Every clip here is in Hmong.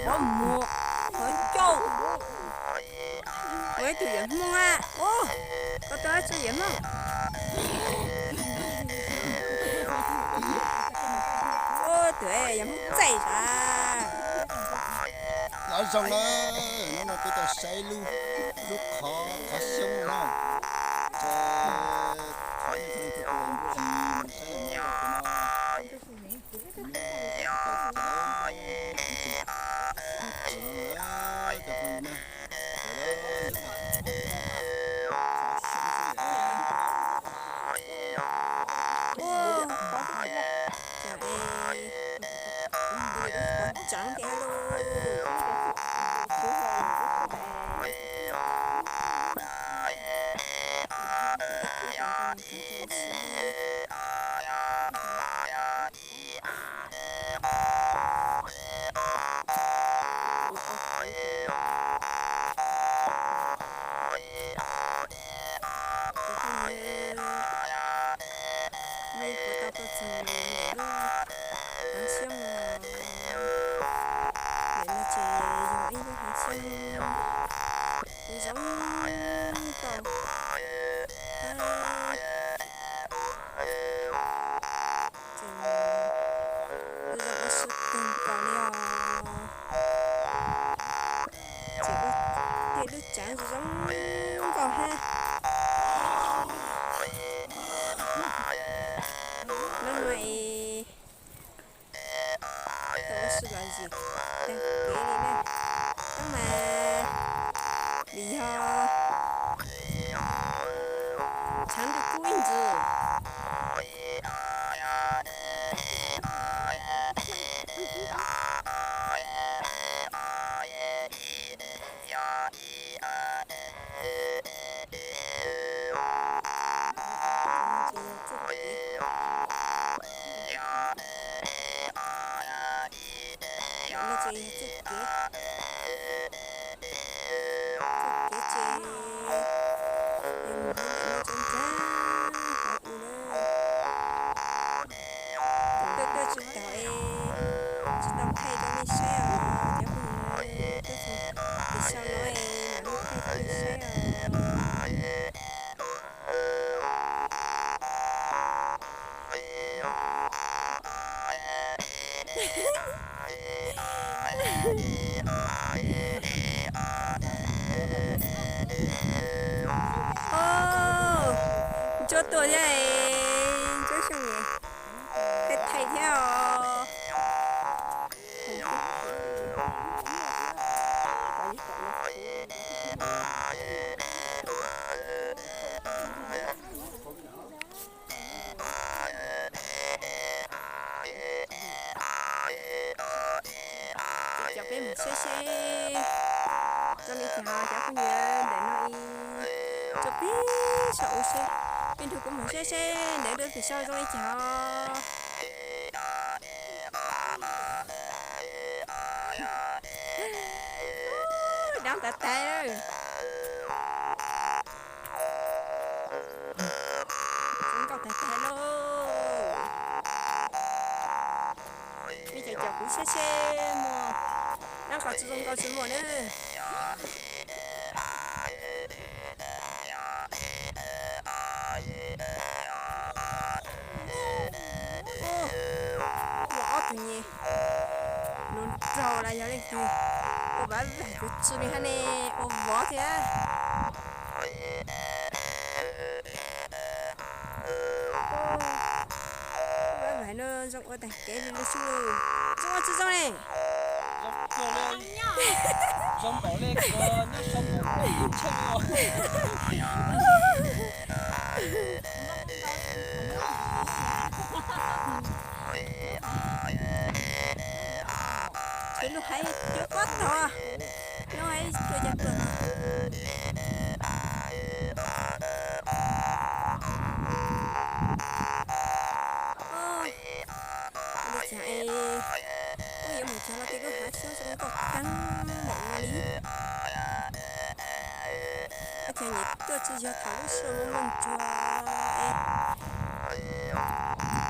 Qhov muag, qhov cauj, ua ib tug yawm Hmoob a. Ub, koj tuaj dab tsi yawm Hmoob? Ub, tus yawm Hmoob txaij sav. Nyob zoo na, hnub no peb tuaj saib lub, lub qhov, qhov xyoob no. Ces qhov no, tus no, Ua, qhov tseem tiag lauj. Tus phooj ywg, nej puas tau tuaj txog ntawm lub hav xyoob no? Ntawm no ces yog ib lub hav xyoob zoo nkauj, tseem zoo ua si kawg nkaus li os. Tseem ua tej lub tsev zoo nkauj hab. Hnub no es tau ua si lom zem tag kev li na. Tab mas vim yog tshav ntuj kub ib ntsis. Ntawm no ces yog txoj kev, txoj kev ces yog mus hauv ntawm no rau nrag hauv u na. Tuaj tuaj tsis taus es tsis tau thaij rau nej saib os cov phooj ywg, tuaj txog tim sau no es mam li thaij rau nej saib os. Ntsuab tuaj thiab, Ntsuab Xyooj thaij thaij thiab os. Cov peb mus saib seb zoo li cas cov phooj ywg ntawm no ib, cov peb saum u seb, peb nrug kuv mus saib seb ntawm nrug pem saum zoo li cas. Dab tas tas, zoo nkauj tas tas lauj. Ib co cov kuv saib seb muaj dab qhov tsi zoo nkauj tsi muaj na. Ua ob tug nyuag nraug los yog leej twg ua vav vaim kuv tsi li hab ne, ua vov thiab. Vav vaim no zoo ua tag kev li lub xyoo, zoo ua tsi zoo ne. Tshuav lub haiv cov pob tog, lub haiv tuaj cov tuaj. Ua li cas es kuj yuav mus txog los tej lub hav xyoob zoo nkauj kawg nkaus li. Ua cas nyem tuaj tsis yog thaum lub sij hawm muaj ntsuag es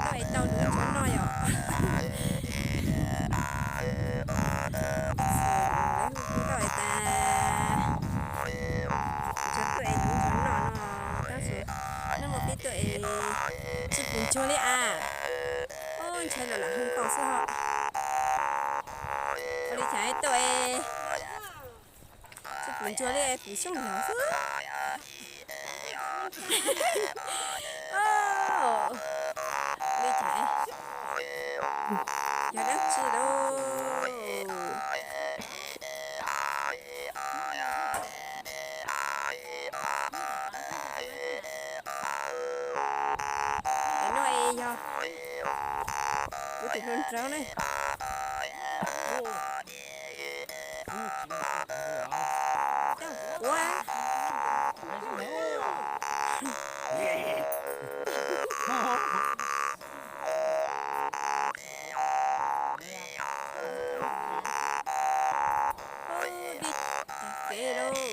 tuaj es tau lub ntsuag noj yom. Ntshai los lam hu tau xwb ho. Ua li cas tuaj es tsis pum ntsuag li, pum xyooj lov xwb. Li cas, yog dab tsi lauj? Tam no es yog kuv tus hluas nraug ne. Coj kuv ua. Ub, dib tas kev lauj.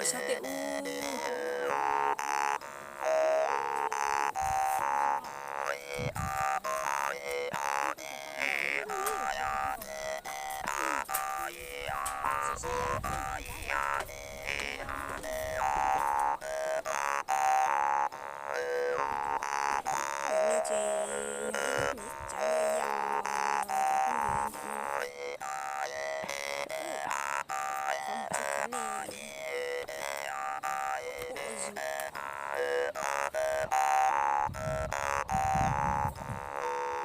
Saib tej ub. Ntawm no ces yog ib lub miv tsev yos, cov phooj ywg, ntawm no qhov mus tsis qhov ne, kuj ua zis. Dib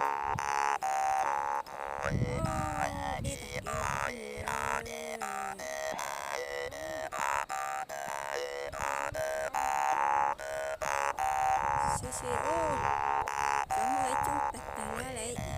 tas kev, sib sib, ub, cov Hmoob lawv coob tag tag li lawm.